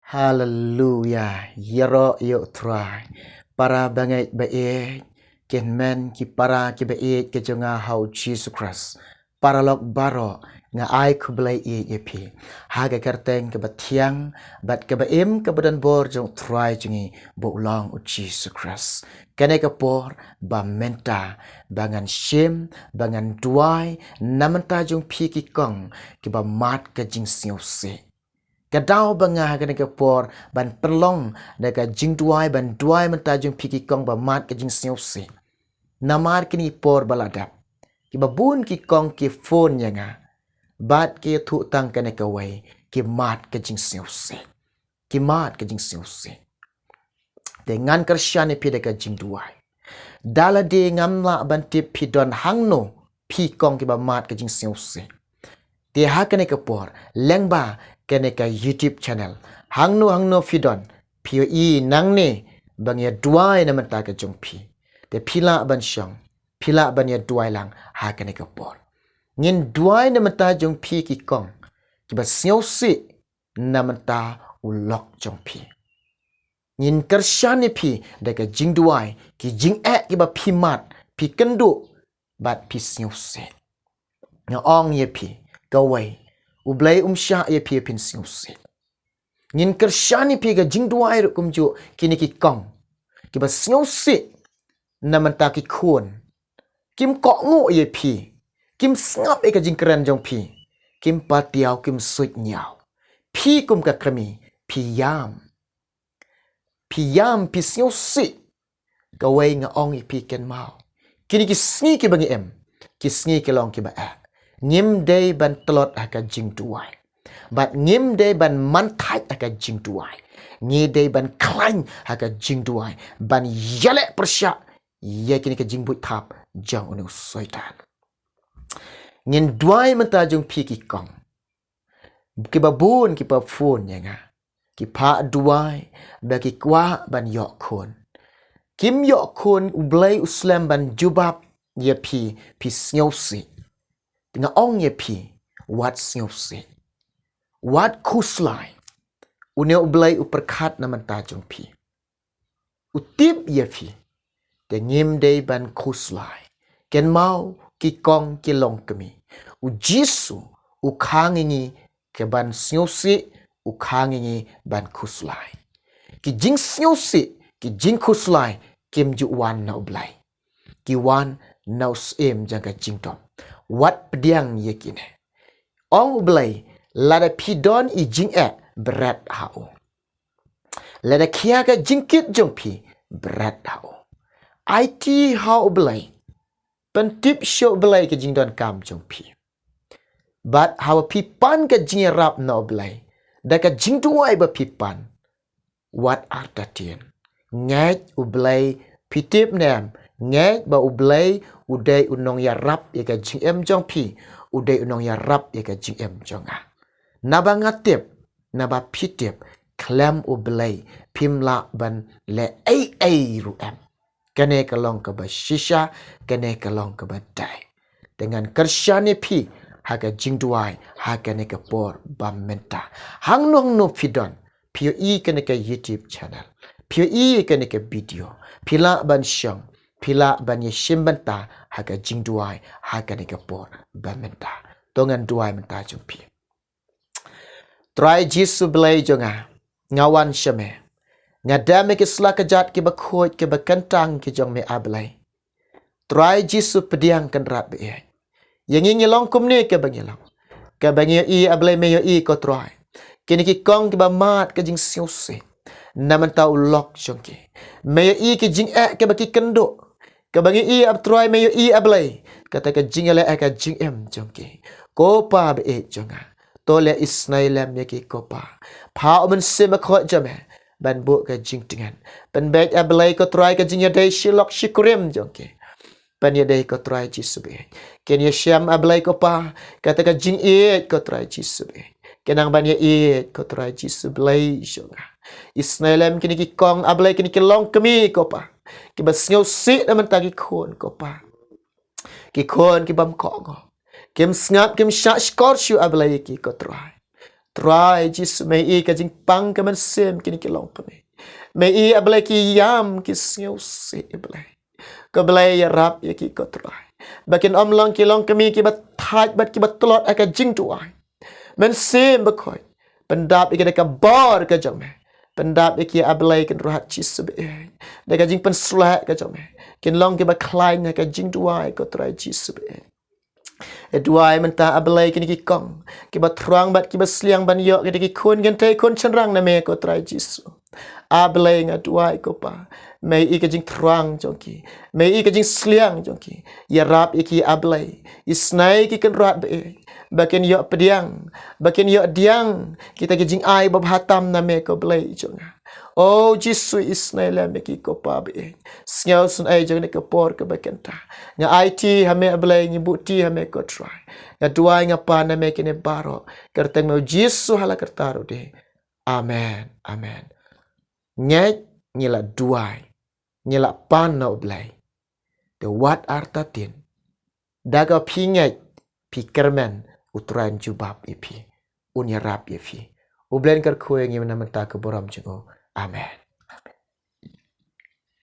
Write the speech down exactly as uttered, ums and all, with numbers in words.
Haleluya. Ïaroh ïa u Trai. Para bangeit ba ïeit, ki hynmen ki para kiba ïeit ka jong nga ha u Jisu Khrist. Paralok baroh, nga ai khublei ïeit ïa phi ha ka kyrteng kaba thiang bad kaba im kaba don bor jong u Trai jong ngi ba u long u Jisu Khrist. Kane ka por ba mynta ba ngan shim, ba ngan duwai na bynta jong phi ki kong kiba mad ka jingsngewsih. Ka daw ba nga ha kane ka por ban pynlong da ka jingduwai, ban duwai na bynta jong phi ki kong ba mad ka jingsngewsih. Namar kine ki por ba la dep, kiba bun ki kong ki phone ïa nga bad ki ïathuh tang kane kawei, ki mad ka jingsngewsih. Ki mad ka jingsngewsih. Te ngan kyrshan ïa phi da ka jingduwai. Da lade ngam lah ban tip phi don hangno, phi kong kiba mad ka jingsngewsih. Te ha kane ka por, lyngba kane ka YouTube channel, hangno hangno phi don, phi ïohi nangne ba ngi ïa duwai na bynta ka jong phi. Te phi lah ban shong, phi lah ban ïa duwai lang ha kane ka por. Ngin duwai na bynta jong phi ki kong kiba sngewsih na bynta u lok jong phi. Ngin kyrshan ïa phi da ka jingduwai, ki jingeh kiba phi mad, phi kynduh bad phi sngewsih. Nga ong ïa phi, kawei, U Blei um shah ïa phi ïa phin sngewsih. Ngin kyrshan ïa phi ka jingduwai ruh kumjuh, kine ki kong kiba sngewsih na bynta ki khun. Kim kohnguh ïa phi, kim sngap ïa ka jingkren jong phi, kim patiaw, kim suidñiaw. Phi kum ka kmie, phi ïam. Phi ïam, phi sngewsih. Kawei, nga ong ïa phi, kynmaw, kine ki sngi kiba ngi im, ki sngi ki long kiba eh. Ngim dei ban tlot ha ka jingduwai. Bad ngim dei ban manthait ha ka jingduwai. Ngi dei ban khlaiñ ha ka jingduwai, ban ïaleh pyrshah ïa kine ka jingbuit thap jong une u Soitan. Ngin duwai na bynta jong phi ki kong kiba bun kiba phone ïa nga, ki phah duwai ba ki kwah ban ïoh khun. Kim ïoh khun, U Blei u slem ban jubab ïa phi, phi sngewsih. Nga ong ïa phi, wat sngewsih, wat khuslai. Une U Blei u pyrkhat na bynta jong phi, u tip ïa phi. Te ngim dei ban khuslai. Kynmaw, ki kong ki longkmie. U Jisu u khang ïa ngi ka ban sngewsih, u khang ïa ngi ban khuslai. Ki jingsngewsih, ki jingkhuslai kim ju wan na U Blei. Ki wan na u syiem jong ka jingdom. Wat pdiang ïa kine. Ong U Blei, lada phi don i jingeh, bret ha u. Lada khia ka jingkit jong phi, bret ha u. Aiti ha U Blei. Pyntip sha U Blei ka jingdonkam jong phi. Bad haba phi pan ka jingïarap na U Blei da ka jingduwai ba phi pan, wat artatien. Ngeit U Blei, phi tip ne em, ngeit ba U Blei u dei u nongïarap ïa ka jingim jong phi, u dei u nongïarap ïa ka jingim jong nga. Naba nga tip, naba phi tip, khlem U Blei phim lah ban leh ei ei ruh em. Kane ka long kaba shisha, kane ka long kaba dei. Te ngan kyrshan ïa phi ha ka jingduwai ha kane ka por ba mynta. Hangno hangno phi don, phi ïohi kane ka YouTube channel, phi ïohi kane ka video, phi lah ban shong, phi lah ban ïashim bynta ha ka jingduwai ha kane ka por ba mynta. To ngan duwai mynta jong phi. Trai Jisu Blei jong nga, nga wan sha me. Nga dem ïa ki sla kjat kiba khuid kiba kyntang ki jong me, A Blei. Trai Jisu, pdiang, Kynrad ba ïeit. Ïa ngi, ngi long kumne kaba ngi long. Kaba ngi ïohi, A Blei, me ïohi, ko Trai, kine ki kong kiba mad ka jingsngewsih na bynta u lok jong ki. Me ïohi ki jingeh kiba ki kynduh. Kaba ngi ïohi, A Trai, me ïohi, A Blei, kata ka jingïaleh ha ka jingim jong ki. Ko Pa ba ïeit jong nga, to leh isynei lem ïa ki, ko Pa. Phah U Mynsiem Bakhuid jong me ban buh ka jingtngen. Pynbeit, A Blei, ko Trai, ka jingïadei shi lok shi kurim jong ki. Pynïadei, ko Trai Jisu ba ïeit. Kin ïashem, A Blei, ko Pa, kata ka jingïeit, ko Trai Jisu ba ïeit. Kin nang ban ïaieit, ko Trai Jisu Blei jong nga. Isynei lem kine ki kong, A Blei, kine ki longkmie, ko Pa, kiba sngewsih na bynta ki khun, ko Pa. Ki khun ki bym kohnguh, kim sngap, kim shah shkor shuh, A Blei, ïa ki, ko Trai. Trai Jisu, me i ka jingpang ka mynsiem kine ki longkmie. Me i A Blei ki ïam ki sngewsih A Blei. Ko Blei ïarap ïa ki ko Trai. Ba kin ym long ki longkmie kiba thait bad kiba tlot ha ka jingduwai. Mynsiem Bakhuid, pyndap ïa ki da ka bor ka jong me. Pyndap ïa ki A Blei Kynrad Jisu baieit. Da ka jingpynshlur ka jong me, kin long kiba khlaiñ ha ka jingduwai ko Trai Jisu baieit. Nga duwai mynta A Blei kine ki kong kiba thrang bad kiba sliang ban ïoh kine ki khun kynthei khun shynrang na me ko Trai Jisu. A Blei nga duwai ko Pa, me i ka jingthrang jong ki, me i ka jingsliang jong ki. Ïarap ïa ki A Blei, isnei ki Kynrad baieit, ba kin ïoh pdiang, ba kin ïoh diang kita ki jingai babha tam na me ko Blei jong nga. O Jisu, isnei lem ïa ki ko Pa baieit. Sngewsynei jong kane ka por kaba kynta. Nga aiti ha me A Blei, ngi buhti ha me ko Trai. Nga duwai nga pan na me kine baroh, ka kyrteng me u Jisu ha la karta ruh de. Amen, amen. Ngeit, ngi la duwai, ngi la pan na U Blei. Te wat artatien, da ka phi ngeit, phi kyrmen, U Trai un jubab ïa phi, un ïarap ïa phi. U Blei un kyrkhu ïa ngi mynta ka burom jong u. Amen.